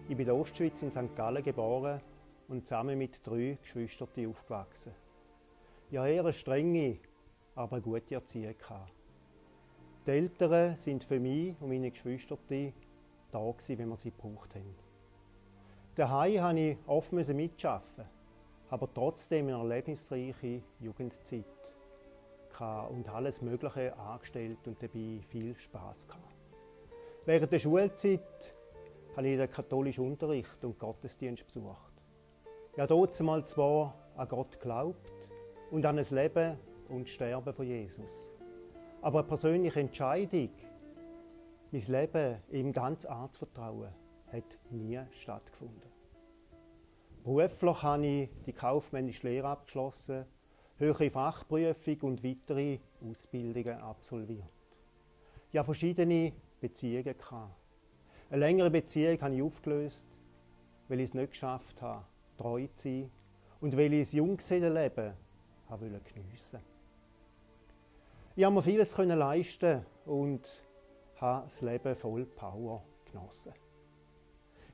Ich bin in der Ostschweiz in St. Gallen geboren und zusammen mit 3 Geschwistern aufgewachsen. Ich hatte eher eine strenge, aber eine gute Erziehung. Die Eltern waren für mich und meine Geschwister da, wenn wir sie gebraucht haben. Daheim musste ich oft mitarbeiten, aber trotzdem eine lebensreiche Jugendzeit und alles Mögliche angestellt und dabei viel Spass gehabt. Während der Schulzeit habe ich den katholischen Unterricht und Gottesdienst besucht. Ich habe dort mal zwar an Gott geglaubt und an das Leben und Sterben von Jesus. Aber eine persönliche Entscheidung, mein Leben ihm ganz anzuvertrauen, hat nie stattgefunden. Beruflich habe ich die kaufmännische Lehre abgeschlossen, höhere Fachprüfung und weitere Ausbildungen absolviert. Ich hatte verschiedene Beziehungen. Eine längere Beziehung habe ich aufgelöst, weil ich es nicht geschafft habe, treu zu sein und weil ich das Junggesellenleben geniessen wollte. Ich konnte mir vieles leisten und habe das Leben voll Power genossen.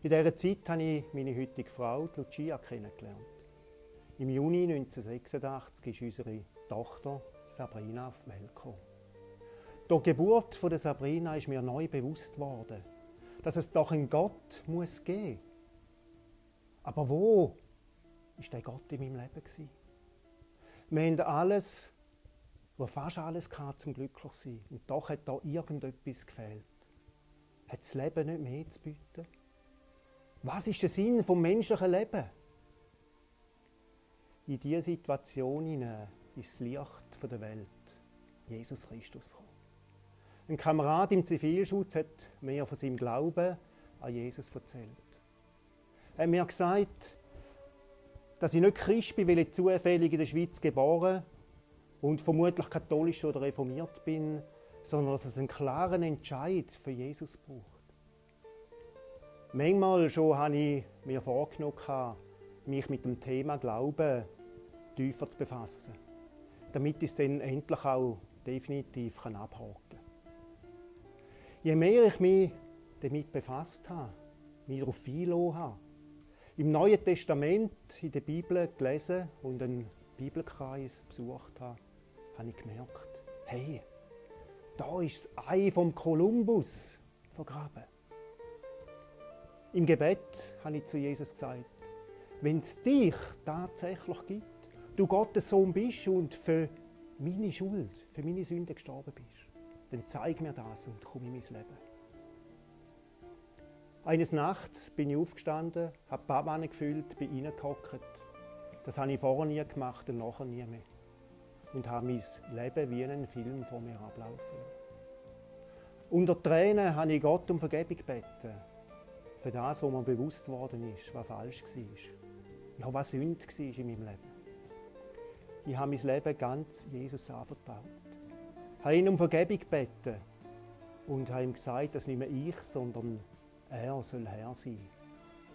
In dieser Zeit habe ich meine heutige Frau, Lucia, kennengelernt. Im Juni 1986 ist unsere Tochter Sabrina auf die Welt gekommen. Durch die Geburt von Sabrina ist mir neu bewusst worden, dass es doch einen Gott muss geben. Aber wo war der Gott in meinem Leben? Wir haben alles, oder fast alles gehabt, zum glücklich zu sein. Und doch hat da irgendetwas gefehlt. Hat das Leben nicht mehr zu bieten? Was ist der Sinn vom menschlichen Leben? In diese Situation hinein ist das Licht der Welt, Jesus Christus, gekommen. Ein Kamerad im Zivilschutz hat mir von seinem Glauben an Jesus erzählt. Er hat mir gesagt, dass ich nicht Christ bin, weil ich zufällig in der Schweiz geboren und vermutlich katholisch oder reformiert bin, sondern dass es einen klaren Entscheid für Jesus braucht. Manchmal schon habe ich mir vorgenommen, mich mit dem Thema Glauben tiefer zu befassen, damit ich es dann endlich auch definitiv abhaken kann. Je mehr ich mich damit befasst habe, mich darauf eingelassen habe, im Neuen Testament in der Bibel gelesen und einen Bibelkreis besucht habe, habe ich gemerkt, hey, da ist das Ei vom Kolumbus vergraben. Im Gebet habe ich zu Jesus gesagt, wenn es dich tatsächlich gibt, du Gottes Sohn bist und für meine Schuld, für meine Sünde gestorben bist, dann zeig mir das und komm in mein Leben. Eines Nachts bin ich aufgestanden, habe die Badwanne gefüllt, bin reingehockt. Das habe ich vorher nie gemacht und nachher nie mehr. Und habe mein Leben wie einen Film vor mir ablaufen lassen. Unter Tränen habe ich Gott um Vergebung gebeten. Für das, was mir bewusst worden ist, was falsch war. Ja, was Sünde war in meinem Leben. Ich habe mein Leben ganz Jesus anvertraut. Ich habe ihn um Vergebung gebeten und habe ihm gesagt, dass nicht mehr ich, sondern er soll Herr sein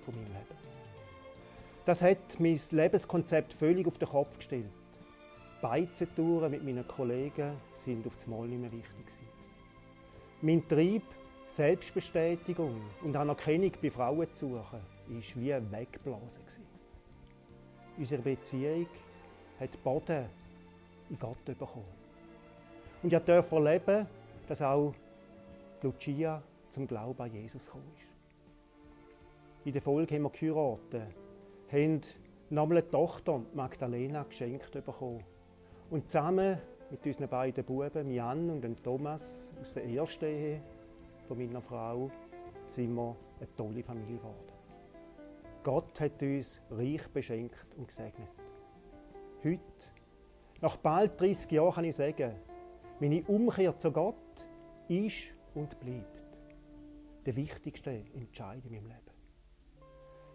von meinem Leben. Das hat mein Lebenskonzept völlig auf den Kopf gestellt. Beizentouren mit meinen Kollegen sind auf das Mal nicht mehr wichtig gewesen. Mein Trieb, Selbstbestätigung und Anerkennung bei Frauen zu suchen, war wie weggeblasen. Unsere Beziehung hat Boden in Gott bekommen. Und ich durfte erleben, dass auch Lucia zum Glauben an Jesus gekommen ist. In der Folge haben wir geheiratet, haben nochmal eine Tochter, Magdalena, geschenkt bekommen. Und zusammen mit unseren beiden Buben, Jan und Thomas, aus der ersten Ehe von meiner Frau, sind wir eine tolle Familie geworden. Gott hat uns reich beschenkt und gesegnet. Heute, nach bald 30 Jahren, kann ich sagen, meine Umkehr zu Gott ist und bleibt der wichtigste Entscheid in meinem Leben.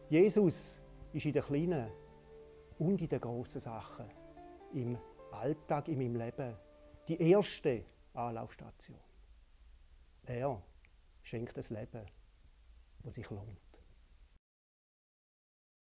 Jesus ist in den kleinen und in den grossen Sachen, im Alltag, in meinem Leben, die erste Anlaufstation. Er schenkt ein Leben, das sich lohnt.